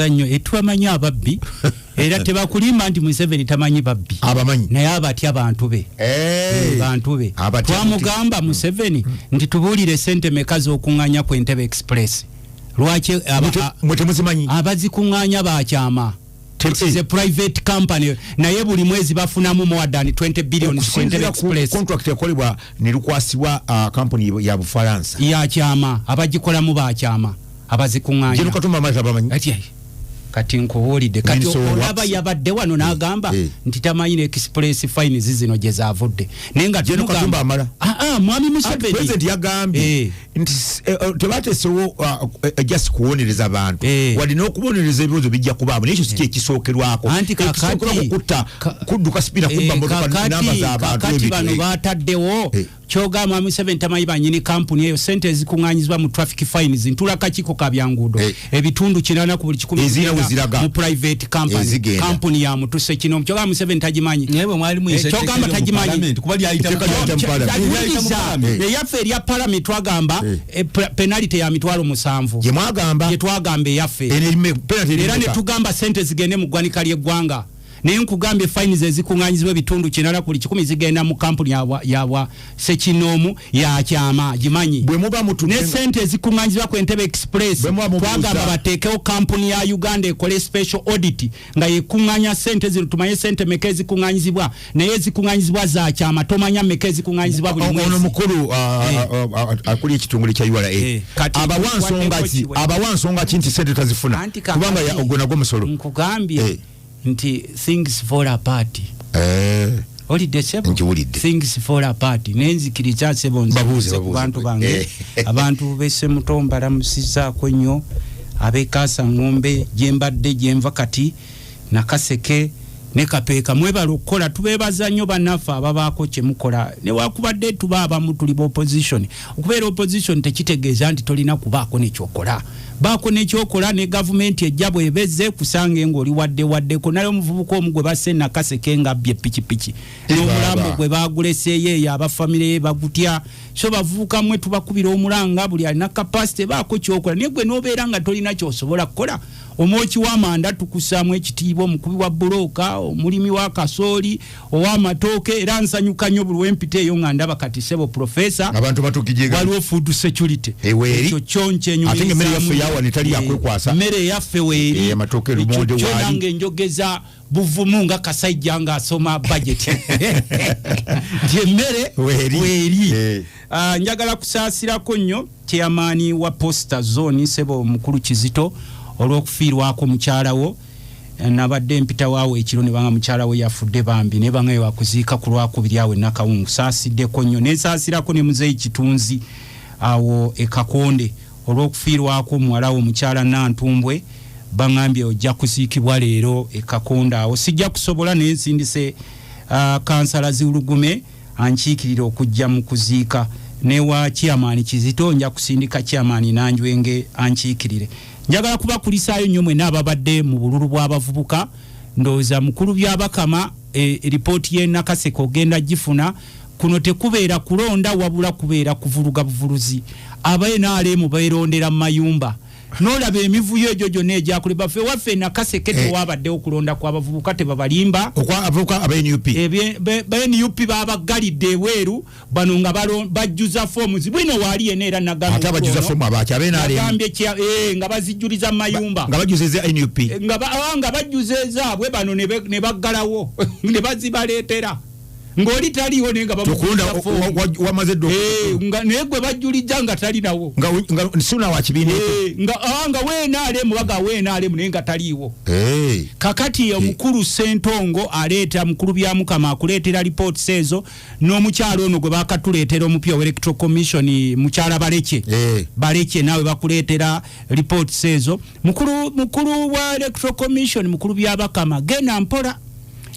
Nnyo etubamanyi ababbi, era tebakulimba nti Museveni tamanyi babbi. Abamanyi. Naye abatya bantu be. Bantu be. Abatya. Twamugamba Museveni nti tubuulire sente meka z'okuŋŋanya ku Entebe Express, lwaki Mwe temuzimanyi? Abazikuŋŋanya bakyama. It is a private company, naye buli mwezi bafunamu more than 20 billion ku Entebe Okusinziira ku Express. contract yakolebwa ne lukwasibwa kampuni ya Bufalansa. Yakyama, abagikolamu bakyama, abazikuŋŋanya. Gen Katumba Wamala tabamanyi? Ati, kati nkubuulidde kati. Minister of Olaba Works. yabadde wano n'agamba nti tamanyi ne express fines zino gye zaavudde, naye nga Gen tumugamba- Katumba Amala. Ah, ah, mwami Museveni. President yagambye nti tebateesewo just kuwonereza bantu, wadde n'okubonereza ebibuzo bijja kubaamu, naye ekyo si kyekisookerwako. Anti kakati Ekisookerwako kutta, kudduka sipira, kubba motoka, namba z'abantu, kakati ebintu, bano bataddewo. Kyogamba Museveni tamanyi banyini kampuni eyo, sente ezikuŋŋanyizibwa mu traffic fines? Ntula kakiiko ka byanguudo, ebitundu 80 ku buli 100 Ezirina zigenda we ziraga. mu private company. Ezigenda. Kampuni ya mutuse kino. Kyogamba Museveni tagimanyi? Naye bwe mwali muyisa Kyogamba etteeka eryo mu tagimanyi. Parliament, kuba lyayita mu Etteeka lyayita mu Parliament. Parliament. Lyayita mu Wuliriza, Parliament. eyaffe erya parliament twagamba penalty ya 70,000. Gye mwagamba. Gye twagamba eyaffe. Eno penalty eri Era ne mmeka? tugamba sente zigende mu ggwanika ly'eggwanga, naye nkugambye fines ezikuŋŋanyizibwa, ebitundu 80 ku buli 100 zigenda mu kampuni yabwa sekinoomu yakyama, gimanyi. Bwe muba mutudde Ne sente ezikuŋŋanyizibwa ku Entebe Express, Bwe muba mubuuza- twagamba bateekewo kampuni ya Uganda ekole special audit nga yekuŋŋanya sente zino, tumanye sente meka ezikuŋŋanyizibwa, naye ezikuŋŋanyizibwa zakyama, tomanya meka ezikuŋŋanyizibwa buli Ono mwezi. mukulu akuli ekitongole kya URA Kati abawa nsonga ki? kiwe. Abawa nsonga ki nti sente tazifuna? Anti kakati- Kubanga ogwo nagwo musolo. Nkugambye nti things fall apart. Olidde, sebo? Nkiwulidde. Things fall apart, nenzikiriza, sebo, nze Babuuze, nze ku babuuze. bantu bange. Abantu b'Esemuto mbalamusizaako nnyo, ab'Ekasa Ngombe gyembadde, gyenva kati, Nakaseke ne Kapeeka, mwebala okukola, tubeebaza nnyo bannaffe ababaako kyemukola newakubadde tuba abamu tuli ba opposition. Okubeera opposition tekitegeeza nti tolina kubaako nekyokola. Baako nekyokola, ne gavumenti ejja bwebeze kusange ngaoli wadde waddeko. Naye omuvubuka omu gwe basse Nakaseke nga abbye pikipiki, n'omulambo gwe baguleseeyo eyo, abafamire ye bagutya. So bavubuka mmwe, tubakubira omulanga, buli alina capacity baako kyokola, naye gwe n'obeera nga tolina kyosobola kukola, omwoki w'amanda tukusaamu ekitiibwa, omukubi wa bulooka, omulimi wa kasooli, ow'amatooke. Era nsanyuka nnyo buli wempita eyo nga ndaba kati sebo profesa Abantu batukijega. waliwo food security. Eweeri. Ekyo kyo Ate nga emmere yaffe yawa netali yakwekwasa. Emmere eyaffe weeri. Amatooke, lumonde Ekyo kyo waali. nange njogeza buvumu nga kasajja ng'asoma budget nti emmere Weeri. weeri. Ah, njagala kusaasirako nnyo chairman wa Posta Zone, sebo omukulu Kizito, olw'okufiirwako mukyala wo. Nabadde mpita waawe ekiro ne banga mukyala we yafudde bambi, ne banga wakuziika ku Lwakubiri awo Nakawungu. Saasiddeko nnyo, nensaasirako ne muzeeyi Kitunzi awo e Kakonde olw'okufiirwako muwala wo omukyala Nantumbwe. Baŋambye ojja kuziikibwa leero e Kakonde awo. Sijja kusobola, naye nsindise kansala Ziwulugume ankiikirira okujja mu kuziika, newa chairman Kizito nja kusindika chairman Nanjwenge ankiikirire. Njagala kubakulisaayo nnyo mwenna ababadde mu bululu bw'abavubuka. Ndowooza mukulu Byabakama, ripooti y'e Nakaseke ogenda gifuna. Kuno tekubeera kulonda, wabula kubeera kuvuluga buvuluzi. Aba NRM beerondera mu mayumba, nolaba emivuyo egyo gyonna egyakuleba. Ffe waffe Nakaseke tewabaddewo kulonda kw'abavubuka, tebabalimba. Okwa abavubuka aba NUP? Ba NUP babagalidde ebweru, bano nga bajjuza forms bwino waali yena era nagambye Ate abajjuza ono, fomu abaki? Aba NRM? Nagambye nga bazijjuliza mu mayumba. Nga bajjuza eza NUP? Nga bajjuza ezaabwe bano ne baggalawo ne bazibaleetera ng'oli taliiwo, naye nga Tokulonda bamujuliza fomu. wamaze dda. Naye gwe bajjulizza nga talinawo. Nga suna wa kibiina ekyo. Nga WNRM, baga WNRM, naye nga taliiwo. Kakati omukulu Sentongo aleeta, mukulu Byamukama akuleetera reports ezo, n'omukyalo ono gwe bakatuleetera omupya wa Electoral Commission, mukyala Baleke. Baleke naawe bakuleetera reports ezo. Mukulu wa Electoral Commission, mukulu Byabakama, genda mpola.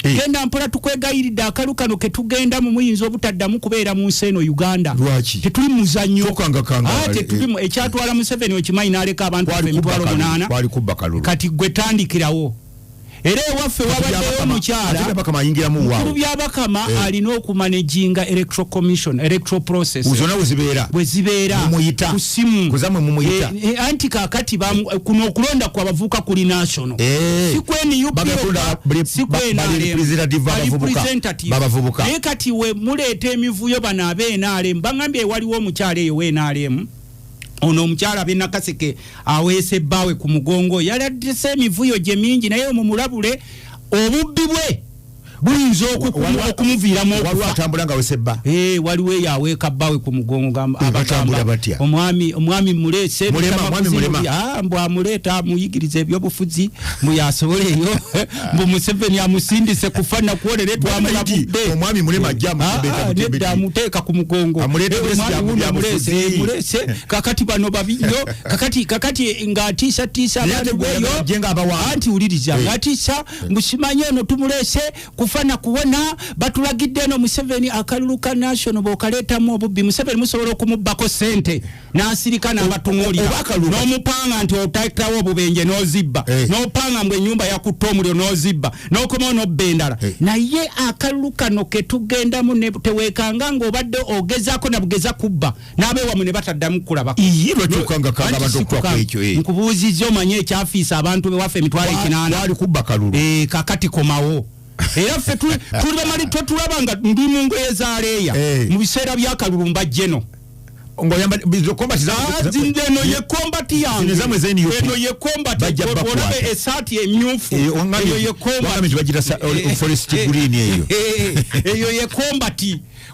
Genda mpola, tukwegayiridde. Akalu kano ketugenda mu muyinza obutaddamu kubeera mu nsi eno Uganda. Lwaki? Tetuli muzannyo. Tokangakanga. Ah, tetuli ekyatwala Museveni okimanyi, n'aleka abantu Kwali emitwalo kubba kalulu, 8. kwali kubba kalulu. Kati gwe tandikirawo. Era ewaffe wabaddeyo omukyala mukulu Byabakama alina okumanaginga electoral commission, electoral process zonna bwe zibeera, bwe zibeera ku simu. Anti kakati kuno okulonda kwa bavubuka kuli national, si ku NUP, si ku NRM, representative. Naye kati we muleeta emivuyo bano abe NRM bangambye waliwo omukyala eyo we NRM, ono omukyala b'e Nakaseke aweese bbaawe ku mugongo, yaladdese emivuyo gye mingi, naye omumulabule obubbi bwe buyinza okumuviiramu okufa. Atambula nga awese bba. Waliwo eyo aweeka bbaawe ku mugongo, abagamba omwami muleese mbu amuleeta amuyigiriza ebyobufuzi, mbu yasobola eyo, mbu Museveni amusindise kufa nakuwolere twamulabudde. Omwami Mulema ajja. Nedda, amuteeka ku mugongo, muleese. Kakati bano babi nnyo. Kakati ng'atiisatiisa abantu beeyo, anti wuliriza, ng'atiisa mbu simanyi ono tumuleese kufa na kuwona, batulagidde eno Museveni. Akalulu ka national bw'okaleetamu obubbi, Museveni musobola okumubbako sente n'asirika n'abatunuulira, n'omupanga nti oteekawo obubenje n'ozibba, n'opanga mbu ennyumba yakutta omuliro n'ozibba, n'okomawo n'obba endala. Naye akalulu kano ketugendamu teweekanga ng'obadde ogezaako na bugeza kubba n'abeewamu ne bataddamu kulabako. Nkubuuzizza, omanye ekyafiisa abantu bewaffe 800,000? Wali kubba kalulu. Kakati komawo, era ffe tuli bamali totulaba nga ndi mu ngoye za leeya mu biseera by'akalulu mbajjeno. Eno ye combat yange, eno ye combat. Olabe esaati emyufu, eyo ye combat. Eyo ye combat,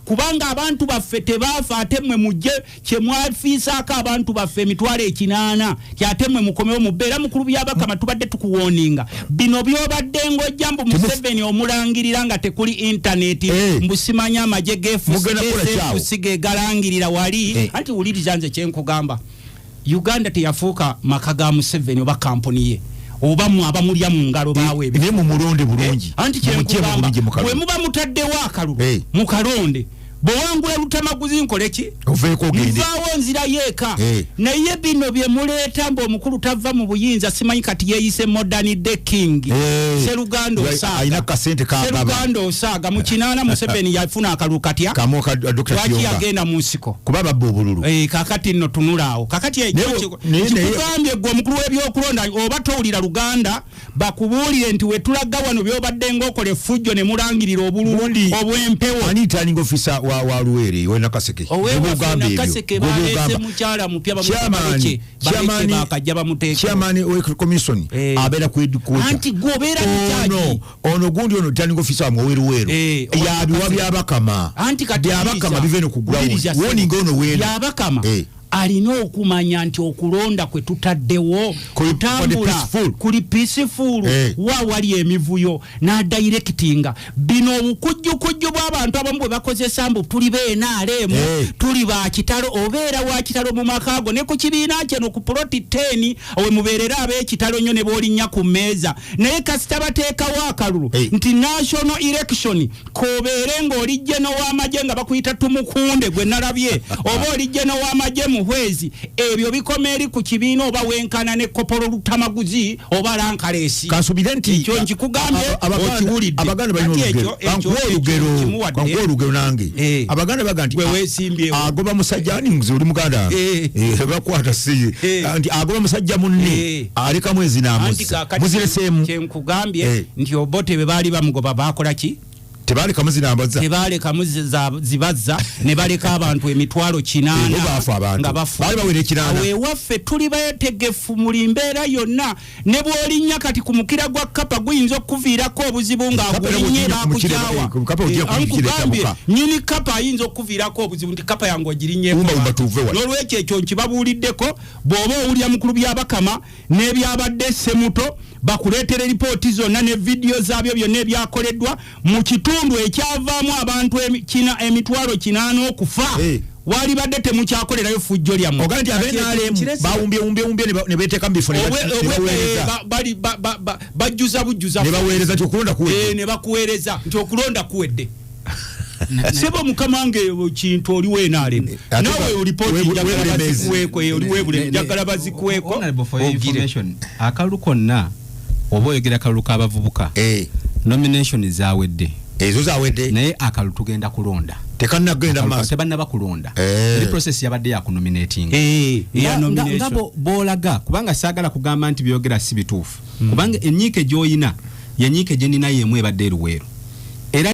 kubanga abantu baffe tebaafa. Ate mmwe mujje kyemwafiisaako abantu baffe 800,000, kyate mmwe mukomewo mubbe. Era mukulu Byabakama, tubadde tukuwarninga bino byobadde ng'ojja mbu Museveni omulangirira nga tekuli intaneti, mbu simanyi amagye gefusi gegalangirira wali. Anti wuliriza nze kyenkugamba, Uganda teyafuuka maka ga Museveni oba kampuni ye oba mmwe abamulya mu ngalo baawe. Naye mumulonde bulungi. Anti kyenkugamba, bwe muba mutaddewo akalulu, mukalonde. Bwewangula lutamaguzi nkole ki? Nvaawo nzirayo eka. Naye bino bye muleeta mbu omukulu tava mu buyinza, simanyi kati yeeyise modern day king. Seruganda osaaga, Seruganda osaaga. Mu 80 Museveni yafuna akalulu katya? Lwaki yagenda mu nsiko? Kuba babba obululu. Kakati nno tunulaawo. Kakati kikugambye gwe omukulu w'ebyokulonda, oba towulira Luganda, bakubuulire nti wetulaga wano byobadde ng'okola effujjo ne mulangirira obululu obw'empewo. Ani returning officer wa Luwere we Nakaseke? Nakaseke baleese mukyala mupya, bakajja bamuteeka. Chairman we commission abeera ku headquarter. Anti gwe obeera ono ono gundi ono returning officer wa Mweruweru yabiwa Byabakama. Anti kati Byabakama bive no ku ground, warning ono wena Byabakama alina okumanya nti okulonda kwe tutaddewo kutambula kuli peaceful, wa wali emivuyo n'adirectinga bino obukujjukujju bw'abantu abamu bwe bakozesa mbu tuli ba NRM, tuli ba kitalo. Obeera wa kitalo mu makaago ne ku kibiina kyeno ku ploti 10 we mubeerera ab'ekitalo nnyo ne boolinnya ku mmeeza, naye kasita bateekawo akalulu nti national election, kobeere ng'oli jeno w'amagye nga bakuyita Tumukunde gwe nalabye, oba oli jeno w'amagye Muhwezi, ebyo bikoma eri ku kibiina oba wenkana ne kopolo Lutamaguzi oba Lankalesi. Kansubire nti ekyo nkikugambye okiwulidde. Abaganda balina olugero, kankuwa olugero, kankuwa olugero nange. Abaganda baga nti agoba musajja ani, nze oli muganda bakwata si nti agoba musajja munne alekamu ezinaamuza muzireseemu. Kyenkugambye nti Obote bwe baali bamugoba bakola ki? Tebalekamu zinambaza. Tebalekamu zibazza, ne baleka abantu 800,000 nga bafu. Bali bawera 8. Ewaffe tuli bategefu muli mbeera yonna, ne bw'olinnya kati ku mukira gwa kapa guyinza okukuviirako obuzibu ng'agulinnye bakukyawa. Nkugambye nyini kapa ayinza okukuviirako obuzibu nti kapa yange ogirinnyeeko. N'olwekyo ekyo nkibabuuliddeko, bw'oba owulira mukulu Byabakama n'ebyabadde Semuto, bakuleetera ripooti zonna ne vidiyo zaabyo byonna ebyakoleddwa mu kitundu ekyavaamu abantu 800,000 okufa. Wali badde temukyakolerayo fujjo lyammwe. Oga nti abe NRM bawumbye ne beteeka mu bifo ne baweereza, bajjuza bujjuza ne baweereza nti okulonda kuwedde, ne bakuweereza nti okulonda kuwedde. Sebo mukama wange, kintu oli we NRM nawe ripooti njagala bazikuweeko, oli webule njagala bazikuweeko. Akalulu konna Oba oyogera kalulu k'abavubuka, nomination zawedde. Ezo zawedde. Naye akalulu tugenda kulonda. Tekannagenda maaso. Tebannaba kulonda. Eri process yabadde yakunominatinga. Eya Nga nomination. bw'olaga, kubanga saagala kugamba nti byogera si bituufu, kubanga enyiike gy'oyina yenyiike gye nina, y'emu ebadde eruweero.